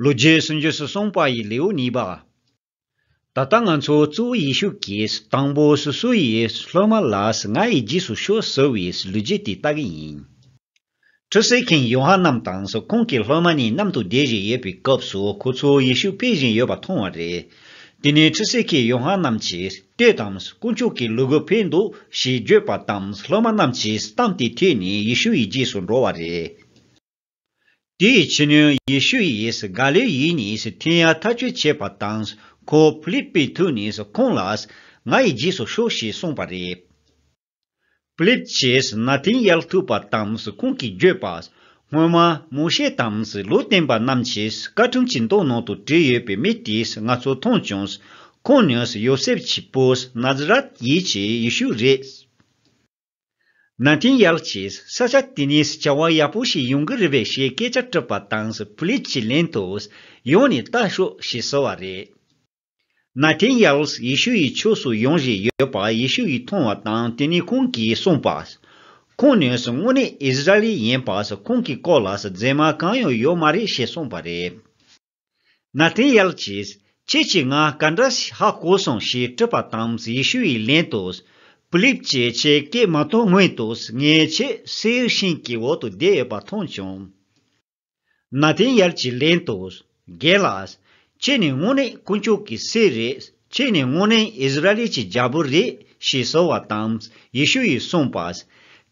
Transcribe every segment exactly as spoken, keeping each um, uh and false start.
ལོ་རྒྱུས་སུམ་ཅུ་སོ་གསུམ་པ་ཡི་ལེའུ་གཉིས་པ། ད་ལྟ་ང་ཚོ་གཙོ་བོ་ཡེ་ཤུ་གིས་དང་པོ་སོ་སོ་ཡི་སློབ་མ་ལ་ང་ཡི་རྗེས་སུ་ཤོག་ཟེར་བའི་ལོ་རྒྱུས་དེ་ལྟ་གི་ཡིན། ཁྲུས་གསོལ་མཁན་ཡོ་ཧ་ནན་དང་ཁོང་གི་སློབ་མ་གཉིས་མཉམ་དུ་བསྡད་བཞིན་ཡོད་པའི་སྐབས་སུ་ཁོ་ཚོ་ཡེ་ཤུ་ཕེབས་བཞིན་ཡོད་པ་མཐོང་བ་རེད། དེ་ནས་ཁྲུས་གསོལ་མཁན་ཡོ་ཧ་ནན་གྱིས་ལྟོས་དང་། དཀོན་མཆོག་གི་ལུ་གུ་ཕེབས་འདུག་ཞེས་བརྗོད་པ་དང་། སློབ་མ་རྣམས་ཀྱིས་གཏམ་དེ་ཐོས་ནས་ཡེ་ཤུ་ཡི་རྗེས་སུ་འགྲོ་བ་རེད། དེའི་ཕྱི་ནས་ཡེ་ཤུ་ཡིས་ག་ལིལ་ཡུལ་ནས་འཐེན་ཡར་ཐག་གཅོད་བྱས་པ་དང་། ཁོ་ཕི་ལིབ་པའི་ཐུག་ནས་ཁོང་ལ་ང་ཡི་རྗེས་སུ་ཤོག་ཞེས་གསུངས་པ་རེད། ཕི་ལིབ་ཀྱིས་ན་ཐན་ཡལ་ཐུག་པ་དང་། ཁོང་གིས་བརྗོད་པ། སྔོན་མ་མོ་ཤེ་དང་ལུང་སྟོན་པ་རྣམས་ཀྱིས་བཀའ་ཁྲིམས་ཀྱི་མདོ་ནང་དུ་བྲིས་ཡོད་པའི་མི་དེས་ང་ཚོ་མཐོང་བྱུང་། ཁོང་ནི་ཡོ་སེབ་ཀྱི་བུ་ན་ཛི་རད་ཡུལ་གྱི་ཡེ་ཤུ་རེད། ན་ཐན་ཡལ་གྱིས་ས་ཆ་དེ་ནས་བྱ་བ་ཡག་པོ་ཞིག་ཡོང་གི་རེད་པས་ཞེས་སྐད་ཆ་དྲིས་པ་དང་། ཕི་ལིབ་ཀྱིས་ལན་དུ། ཡོང་ནས་ལྟ་ཤོག་ཞེས་ཟེར་བ་རེད། ན་ཐན་ཡལ་ཡེ་ཤུ་ཡི་ཕྱོགས་སུ་ཡོང་བཞིན་ཡོད་པ་ཡེ་ཤུ་ཡིས་མཐོང་བ་དང་། དེ་ནས་ཁོང་གིས་གསུངས་པ། ཁོང་ནི་དངོས་གནས་ཨིསི་ར་ཨེལ་ཡིན་པ། ཁོང་གི་སྐོར་ལ་མཛེས་མ་གང་ཡང་ཡོད་མ་རེད་ཞེས་གསུངས་པ་རེད། ན་ཐན་ཡལ་གྱིས། ཁྱེད་ཀྱིས་ང་ག་འདྲ་ཞིག་ཧ་གོ་སོང་ཞེས་དྲིས་པ་དང་། ཡེ་ཤུ་ཡིས་ལན་དུ། ཕི་ལིབ་ཀྱིས་ཁྱེད་སྐད་མ་གཏོང་སྔོན་དུ་ངས་ཁྱེད་སེའུ་ཤིང་གི་འོག་ཏུ་བསྡད་ཡོད་པ་མཐོང་བྱུང་། ན་ཐན་ཡལ་གྱིས་ལན་དུ། རྒན་ལགས། ཁྱེད་ནི་དངོས་གནས་དཀོན་མཆོག་གི་སྲས་རེད། ཁྱེད་ནི་དངོས་གནས་ཨིསི་ར་ཨེལ་གྱི་རྒྱལ་པོ་རེད་ཞེས་ཟེར་བ་དང་། ཡེ་ཤུ་ཡིས་གསུངས་པ།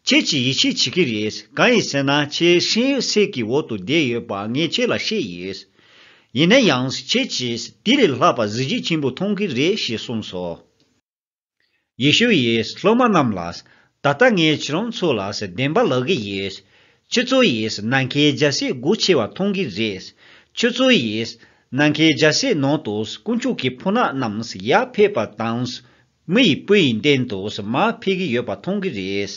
ཁྱེད་ཀྱིས་ཡིད་ཆེས་བྱེད་ཀྱི་རེད། གང་ཡིན་ཟེར་ན་ཁྱེད་ཤིང་ཡོས་སེར་གྱི་འོག་ཏུ་བསྡད་ཡོད་པ་ངས་ཁྱེད་ལ་བཤད་ཡོད། ཡིན་ན་ཡང་ཁྱེད་ཀྱིས་དེ་ལས་ལྷག་པ་གཟི་བརྗིད་ཆེན་པོ་མཐོང་གི་རེད་ཞེས་གསུངས་སོ། ཡེ་ཤུ་ཡིས་སློབ་མ་རྣམས་ལ། ད་ལྟ་ངས་ཁྱེད་རང་ཚོ་ལ་བདེན་པ་ལབ་ཀྱི་ཡོད། ཁྱེད་ཚོ་ཡིས་ནམ་མཁའི་རྒྱལ་སྲིད་སྒོ་ཕྱེ་བ་མཐོང་གི་རེད། ཁྱེད་ཚོ་ཡིས་ནམ་མཁའི་རྒྱལ་སྲིད་ནང་དུ་དཀོན་མཆོག་གི་ཕོ་ཉ་རྣམས་ཡར་ཕེབས་པ་དང་། མི་ཡི་བུ་ཡི་མདུན་དུ་མར་ཕེབས་ཀྱི་ཡོད་པ་མཐོང་གི་རེད།